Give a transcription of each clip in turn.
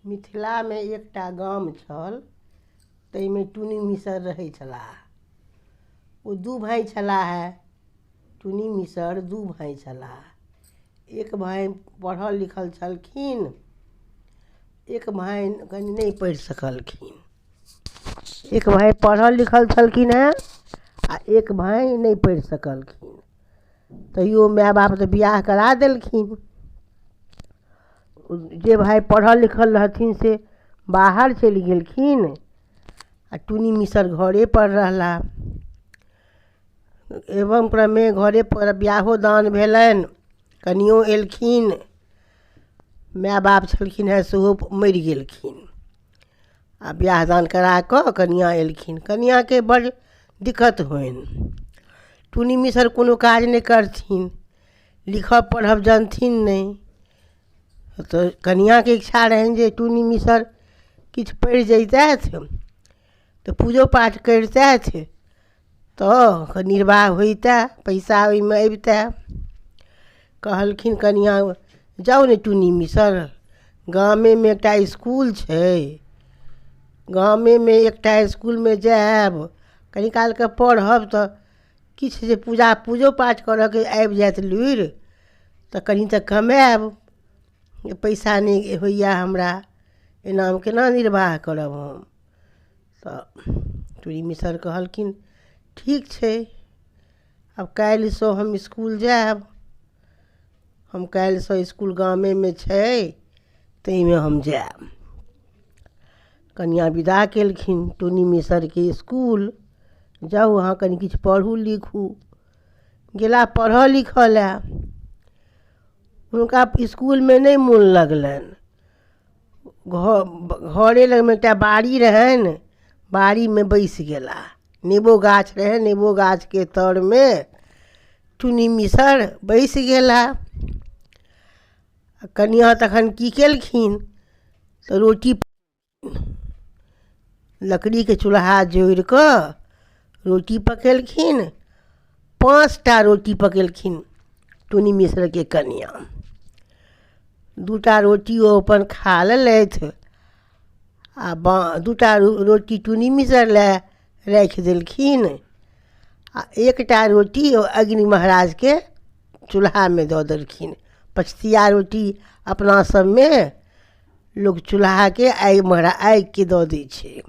मिथिलामे एकटा गाम छल, ताहिमे टुनी मिसर रहै छलाह। ओ दू भाय छलाह। टुनी मिसर दू भाय छलाह। एक भाय पढ़ल लिखल छलखिन, एक भाय कनि नहि पढ़ि सकलखिन। एक भाय पढ़ल लिखल छलखिन हेँ आ एक भाय नहि पढ़ि सकलखिन। तैयो माय बाप तऽ बियाह करा देलखिन। जे भाय पढ़ल लिखल रहथिन से बाहर चलि गेलखिन आ टुनी मिसर घरेपर रहला। एवं क्रमे घरेपर बियाहो दान भेलनि, कनियो एलखिन। माय बाप छलखिन हेँ सेहो मरि गेलखिन आ बियाह दान करा कऽ कनिआँ एलखिन। कनिआँके बड़ दिक्कत होइन। टुनी मिसर कोनो काज नहि करथिन, लिखब पढ़ब जनथिन नहि। तऽ कनिआँके इच्छा रहनि जे टुनी मिसर किछु पढ़ि जैतथि तऽ पूजो पाठ करितथि तऽ निर्वाह होइतै, पैसा ओहिमे अबितै। कहलखिन कनिआँ, जाउ ने टुनी मिसर, गामेमे एकटा इसकुल छै, गामेमे एकटा इसकुलमे जायब, कनि कालके पढ़ब तऽ किछु जे पूजा पूजो पाठ करयके आबि जायत लुरि तऽ कनि तऽ कमायब। पैसा नहि होइए हमरा, एनामे केना निर्वाह करब हम? तऽ टुनी मिसर कहलखिन, ठीक छै, आब काल्हिसँ हम इसकुल जायब। हम काल्हिसँ इसकुल गामेमे छै, ताहिमे हम जायब। कनिआँ विदा केलखिन टुनी मिसरके इसकुल, जाउ अहाँ कनि किछु पढ़ू लिखू। गेला पढ़ऽ लिखऽ लए। हुनका इसकुलमे नहि मोन लगलनि। घरे लगमे एकटा बाड़ी रहनि, बाड़ीमे बैसि गेला। नेबो गाछ रहै, नेबो गाछके तरमे टुनी मिसर बैसि गेला। कनिआँ तखन की केलखिन तऽ रोटी लकड़ीके चूल्हा जोड़ि कऽ रोटी पकेलखिन। 5टा रोटी पकेलखिन टुनी मिसरके कनिआँ। 2टा रोटी ओ अपन खा लेलथि आ 2टा रोटी टुनी मिसर लए राखि देलखिन आ 1टा रोटी ओ अग्नि महाराजके चूल्हामे दऽ देलखिन। पछतिया रोटी अपना सबमे लोक चूल्हाके आगि महरा आगिके दऽ दै छै।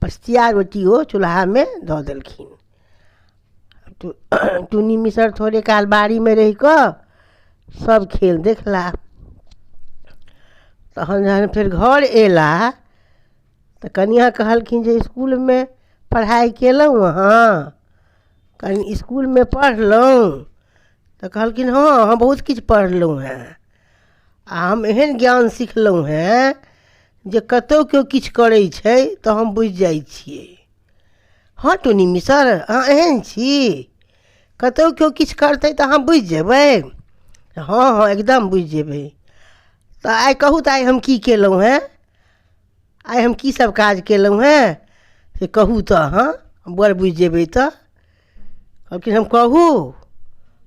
पछतिया रोटी ओ चूल्हामे दऽ देलखिन। टुनी मिसर थोड़े काल बाड़ीमे रहि कऽ सब खेल देखला। तहन जहन फेर घर अयला तऽ कनिआँ कहलखिन जे इसकुलमे पढ़ाइ केलहुँ अहाँ, कनि इसकुलमे पढ़लहुँ? तऽ कहलखिन, हँ, हम बहुत किछु पढ़लहुँ हेँ आ हम एहन ज्ञान सिखलहुँ हेँ जे कतहु केओ किछु करै छै तऽ हम बुझि जाइ छियै। हँ टुनी मिसर, अहाँ एहन छी? कतहु केओ किछु करतै तऽ अहाँ बुझि जेबै? हँ हँ, एकदम बुझि जेबै। तऽ आइ कहू तऽ आइ हम की केलहुँ हेँ, आइ हम की सब काज केलहुँ हेँ से कहू तऽ अहाँ, बड़ बुझि जेबै। तऽ कहलखिन, हम कहू?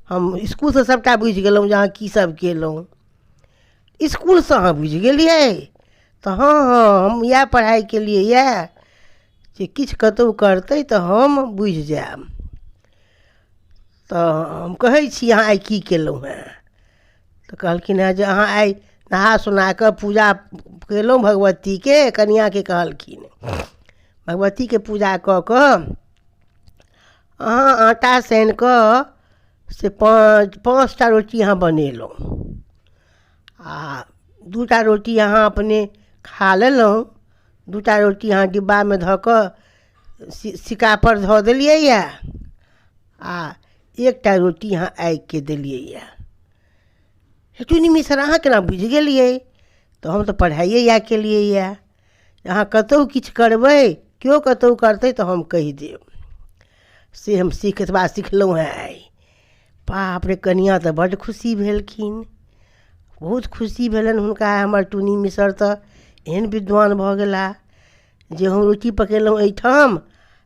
हम इसकुलसँ सभटा बुझि गेलहुँ जे अहाँ की सब केलहुँ। इसकुलसँ अहाँ बुझि गेलियै? तऽ हँ हँ, हम इएह पढ़ाइ केलियै यए जे किछु कतहु करतै तऽ हम बुझि जायब। तऽ हम कहै छी, अहाँ आइ की केलहुँ हेँ? तऽ कहलखिन हेँ जे अहाँ आइ नहा सोना कऽ पूजा केलहुँ भगवतीके। कनिआँके कहलखिन, भगवतीके पूजा कऽ कऽ अहाँ आटा सानि कऽ से 5टा रोटी अहाँ बनेलहुँ आ 2टा रोटी अहाँ अपने खा लेलहुँ, 2टा रोटी अहाँ डिब्बामे धऽ कऽ सिक्कापर धऽ देलियैए आ 1टा रोटी अहाँ आगिके देलियैए। हे टुनी मिसर, अहाँ केना बुझि गेलियै? तऽ हम तऽ पढ़ाइए इएह केलियैए, अहाँ कतहु किछु करबै, केओ कतहु करतै तऽ हम कहि देब। से हम सीख एतबा सिखलहुँ हेँ आइ। बाप रे, कनिआँ तऽ बड्ड खुशी भेलखिन, बहुत खुशी भेलनि हुनका। हमर टुनी मिसर तऽ एहन विद्वान भऽ गेला जे हम रोटी पकेलहुँ एहिठाम,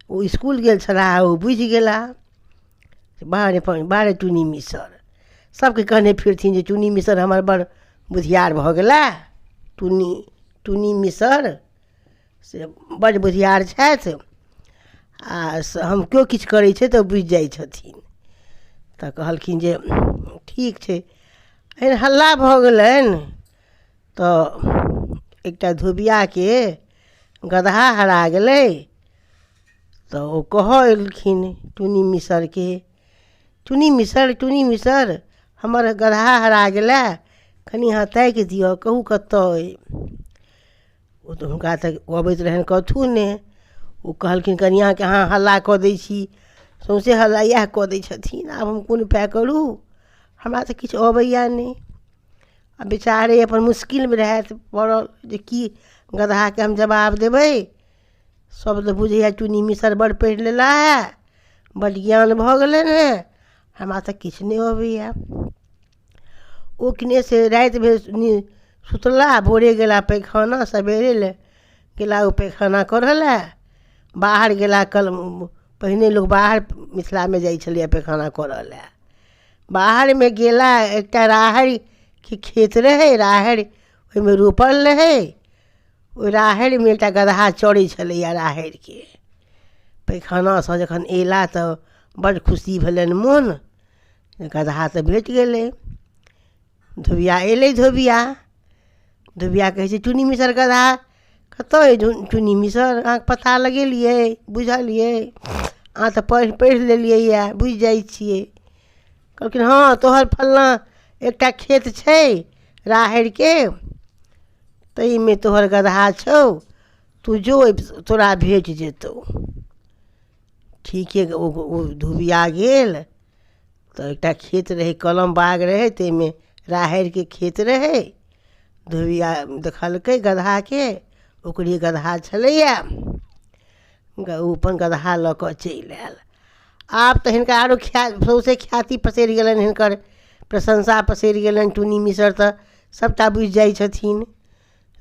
ओ इसकुल गेल छलाह, ओ बुझि गेला। बाह रे बाह रे टुनी मिसर! सबके कहने फिरथिन जे टुनी मिसर हमर बड़ बुधियार भऽ गेला। टुनी टुनी मिसर से बड्ड बुधियार छथि आ हम केओ किछु करै छै तऽ बुझि जाइ छथिन। तऽ कहलखिन जे ठीक छै। एहन हल्ला भऽ गेलनि तऽ एकटा धोबियाके गदहा हरा गेलै। तऽ ओ कहऽ एलखिन टुनी मिसरके, टुनी मिसर टुनी मिसर हमर गदहा हरा गेलै, कनि अहाँ ताकि दिअ, कहू कतऽ अइ। ओ तऽ हुनका तऽ अबैत रहनि कथू नहि। ओ कहलखिन कनिआँके अहाँ हल्ला कऽ दै छी, सौँसे हल्ला इएह कऽ दै छथिन, आब हम कोन उपाय करू, हमरा तऽ किछु अबैए नहि। आ बेचारे अपन मुश्किलमे रहथि पड़ल जे की गदहाके हम जवाब देबै, सब तऽ बुझैए टुनी मिसर बड़ पढ़ि लेला हे, बड्ड ज्ञान भऽ गेलनि हेँ, हमरा तऽ किछु नहि अबैए। ओ किने से राति भरि सुतला, भोरे गेला पैखाना, सवेरे लए गेला ओ पैखाना करऽ लए, बाहर गेला। कल पहिने लोक बाहर मिथिलामे जाइ छलैए पैखाना करऽ लए। बाहरमे गेला, एकटा राहड़िके खेत रहै, राहड़ि ओहिमे रोपल रहै। ओहि राहड़िमे एकटा गदहा चरै छलैए राहड़िके। पैखानासँ जखन अयला तऽ बड्ड खुशी भेलनि मोन, गदहा तऽ भेट गेलै। धोबिया अयलै, धोबिया धोबिया कहै छै टुनी मिसर गदहा कतऽ अइ टुनी मिसर, अहाँके पता लगेलियै बुझलियै, अहाँ तऽ पढ़ि पढ़ि लेलियैए बुझि जाइ छियै। कहलखिन हँ तोहर फल्लाँ एकटा खेत छै राहड़िके, ताहिमे तोहर गदहा छौ, तू जो तोरा भेट जेतौ। ठीके ओ धोबिया गेल तऽ एकटा खेत रहै, कलम बाग रहै, ताहिमे राहड़िके खेत रहै। धोबिया देखलकै गदहाके, ओकरे गदहा छलैए। ओ अपन गदहा लऽ कऽ चलि आयल। आब तऽ हिनका आरो सौँसे ख्याति पसरि गेलनि, हिनकर प्रशंसा पसरि गेलनि। टुनी मिसर तऽ सभटा बुझि जाइ छथिन।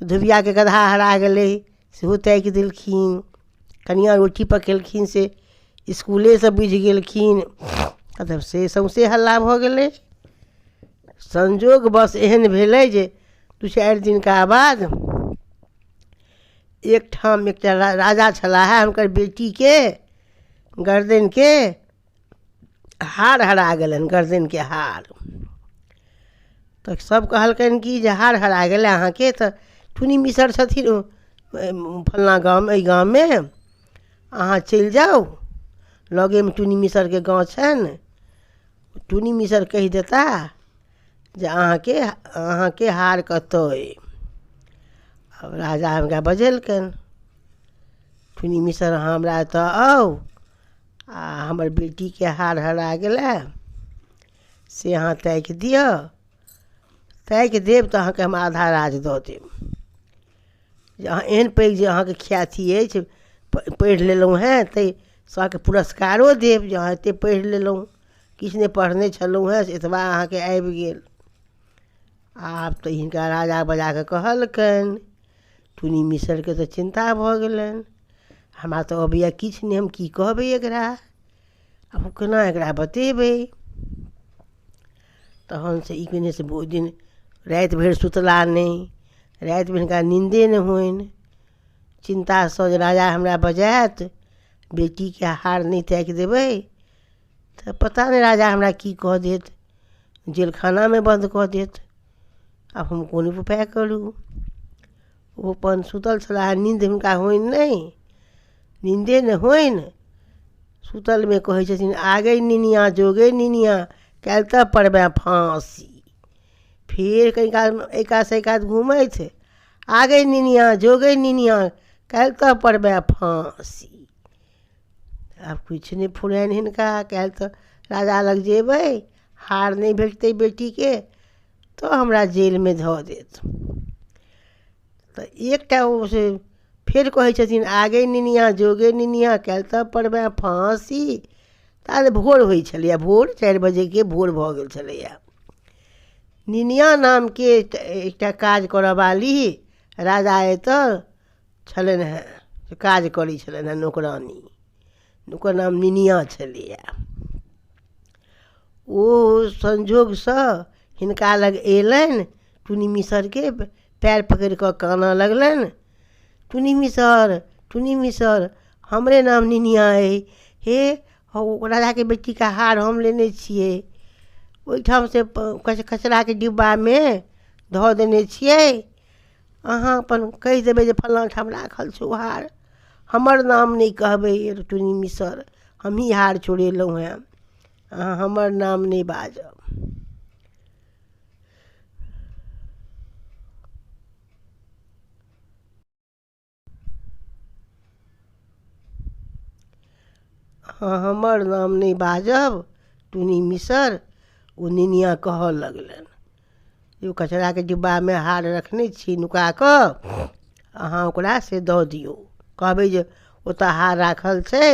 धोबियाके गदहा हरा गेलै सेहो ताकि देलखिन। कनिआँ रोटी पकेलखिन से इसकुलेसँ बुझि गेलखिन। तब से सौँसे हल्ला भऽ गेलै। संजोग बस एहन भेलै जे 2-4 दिनका बाद एकठाम एकटा राजा छलाह, हुनकर बेटीके गर्दनके हार हरा गेलनि, गर्दनके हार। तऽ सब कहलकनि कि जे हार हरा गेलै अहाँके, तऽ टुनी मिसर छथिन फल्लाँ गाम, एहि गाममे अहाँ चलि जाउ, लगेमे टुनी मिसरके गाँव छनि, टुनी मिसर कहि देता जे अहाँके अहाँके हार कतऽ अइ। आब राजा हुनका बजेलकनि, टुनी मिसर अहाँ हमरा एतऽ आउ आ हमर बेटीके हार हरा गेलै से अहाँ ताकि दिअ, ताकि देब तऽ अहाँके हम आधा राज दऽ देब। जे अहाँ एहन पैघ जे अहाँके ख्याति अछि, पढ़ि लेलहुँ हेँ, ताहिसँ अहाँके पुरस्कारो देब जे अहाँ एतेक पढ़ि लेलहुँ, किछु नहि पढ़ने छलहुँ हेँ से एतबा अहाँके आबि गेल। आब तऽ हिनका राजा बजा कऽ कहलकनि, टुनी मिसरके तऽ चिन्ता भऽ गेलनि, हमरा तऽ अबैए किछु नहि, हम की कहबै एकरा, आब केना एकरा बतेबै। तहन से ई केने से ओहि दिन राति भरि सुतला नहि, रातिमे हिनका नीन्दे नहि होइन, चिन्तासँ जे राजा हमरा बजायत, बेटीके हार नहि ताकि देबै तऽ पता नहि राजा हमरा की कऽ देत, जेलखानामे बन्द कऽ देत, आब हम कोन उपाय करू। ओ अपन सुतल छलाह, नीन्द हुनका होइन नहि, नीन्दे नहि होइन। सुतलमे कहै छथिन आगे निनिया जोगे निनिया काल्हि तऽ पड़बै फाँसी। फेर कनि काल एहि कातसँ एहि कात घुमथि, आगे निनिया जोगे निनिया काल्हि तऽ पड़बै फाँसी। आब किछु नहि फुरानि हिनका, काल्हि तऽ राजा लग जेबै, हार नहि भेटतै बेटीके तऽ हमरा जेलमे धऽ देत। तऽ एकटा ओ से फेर कहै छथिन आगे निनिया जोगे निनिया काल्हि तऽ पड़बै फाँसी। ताबे भोर होइ छलैए, भोर 4 बजेके भोर भऽ गेल छलैए। निनिया नामके एकटा काज करऽवाली राजा एतऽ छलनि हेँ, काज करै छलनि हेँ नौकरानी, ओकर नाम निनिया छलैए। ओ संजोगसँ हिनका लग अयलनि टुनी मिसरके पएर पकड़ि कऽ कानऽ लगलनि, टुनी मिसर, टुनी मिसर, हमरे नाम निनिआ अइ, हे हौ राजाके बेटीके हार हम लेने छियै, ओहिठामसँ कचराके डिब्बामे धऽ देने छियै, अहाँ अपन कहि देबै जे फल्लाँ ठाम राखल छै ओ हार, हमर नाम नहि कहबै टुनी मिसर, हमहीँ हार चोरेलहुँ हेँ, अहाँ हमर नाम नहि बाजब। अहाँ हमर नाम नहि बाजब टुनी मिसर। ओ निनिआ कहऽ लगलनि जे ओ कचराके डिब्बामे हार रखने छी नुका कऽ, अहाँ ओकरा से दऽ दियौ, कहबै जे ओतऽ हार राखल छै,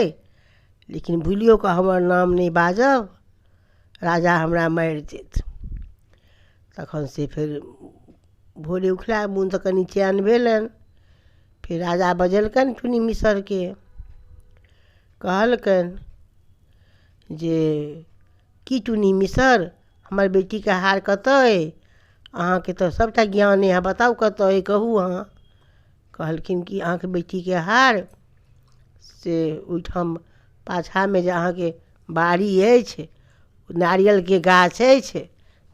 लेकिन भुलियो कऽ हमर नाम नहि बाजब, राजा हमरा मारि देत। तखन से फेर भोरे उठला, मोन तऽ कनि चैन भेलनि। फेर राजा बजेलकनि टुनी मिसरके, कहलकनि जे की टुनी मिसर, हमर बेटीके हार कतऽ अइ? अहाँके तऽ सभटा ज्ञान अइ, अहाँ बताउ कतऽ अइ, कहू अहाँ। कहलखिन कि अहाँके बेटीके हार से ओहिठाम पाछाँमे जे अहाँके बाड़ी अछि, नारियलके गाछ अछि,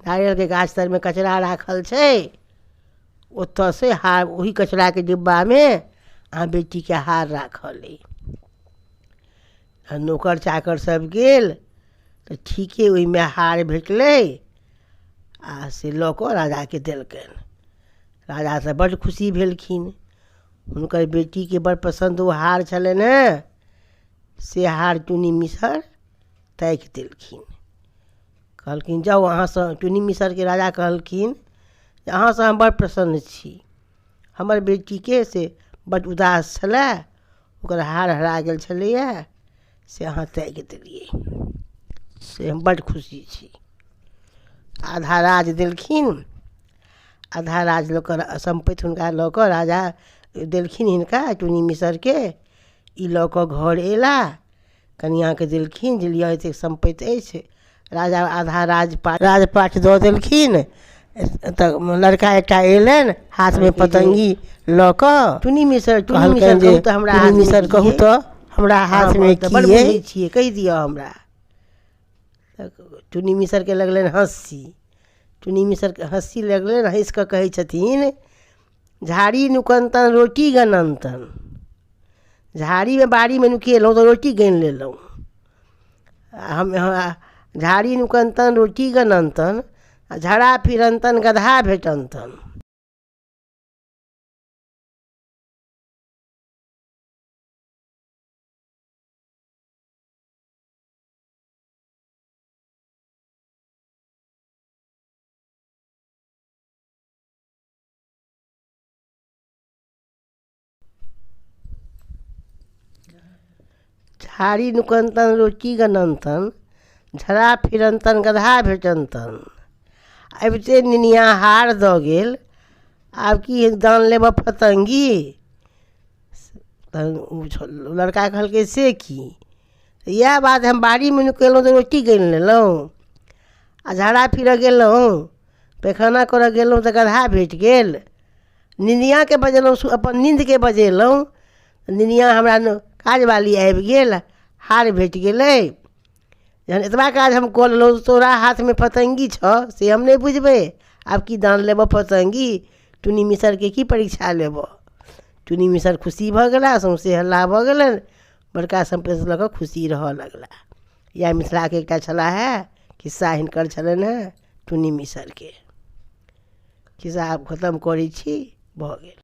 नारियलके गाछ तरमे कचरा राखल छै, ओतऽसँ हार ओहि कचराके डिब्बामे अहाँ बेटीके हार राखल अइ। आ नोकर चाकर सब गेल तऽ ठीके ओहिमे हार भेटलै आ से लऽ कऽ राजाके देलकनि। राजा तऽ बड्ड खुशी भेलखिन, हुनकर बेटीके बड़ पसन्द ओ हार छलनि हेँ, से हार टुनी मिसर ताकि देलखिन। कहलखिन जाउ अहाँसँ, टुनी मिसरके राजा कहलखिन जे अहाँसँ हम बड़ प्रसन्न छी, हमर बेटीके से बड्ड उदास छलै, ओकर हार हरा गेल छलैए, से अहाँ ताकि देलियै, से हम बड्ड खुशी छी। आधा राज देलखिन, आधा राज लऽ कऽ सम्पत्ति हुनका लऽ कऽ राजा देलखिन हिनका टुनी मिसरके। ई लऽ कऽ घर अयला, कनिआँके देलखिन जे लिअ एतेक सम्पत्ति अछि। राजा आधा राजपाट दऽ देलखिन। तऽ लड़का एकटा अयलनि हाथमे पतङ्गी लऽ कऽ, टुनी मिसर, टुनी मिसर, कहलकनि जे कहू तऽ हमरा टुनी हाथमे मिसर की कहू अइ? तऽ हमरा अहाँ हाथमे तऽ की बड़ अइ? बुझै छियै, कहि दिअ हमरा। तऽ टुनी मिसरके लगलनि हँसी, टुनी मिसरके हँसी लगलनि, हँसि कऽ कहै छथिन झाड़ी नुकन्तन रोटी गनन्तन। झाड़ीमे बाड़ीमे नुकेलहुँ तऽ रोटी गनि लेलहुँ, हम झाड़ी नुकन्तन रोटी गनन्तन, आ झड़ा फिरन्तन गदहा भेटन्तन। झाड़ी नुकन्तन रोटी गनन्तन, झड़ा फिरन्तन गदहा भेटन्तन। अबिते निनिआ हार दऽ गेल, आब की दान लेबऽ फतङ्गी? तहन ओ लड़का कहलकै से की? इएह बात हम बाड़ीमे नुकेलहुँ तऽ रोटी गनि लेलहुँ, आ झाड़ा फिरऽ गेलहुँ, पैखाना करऽ गेलहुँ तऽ गदहा भेट गेल। निनिआके बजेलहुँ, अपन नीन्दके बजेलहुँ, निनिआ हमरा काजवाली आबि गेल, हार भेट गेलै। जहन एतबा काज हम कऽ लेलहुँ, तोरा हाथमे फतङ्गी छऽ से हम नहि बुझबै? आब की दान लेबऽ फतङ्गी? टुनी मिसरके की परीक्षा लेबऽ? टुनी मिसर खुशी भऽ गेला, सौँसे हल्ला भऽ गेलनि, बड़का सम्पत्ति लऽ कऽ खुशी रहऽ लगला। इएह मिथिलाके एकटा छलाह हे खिस्सा, हिनकर छलनि हेँ टुनी मिसरके खिस्सा। आब खतम करै छी, भऽ गेल।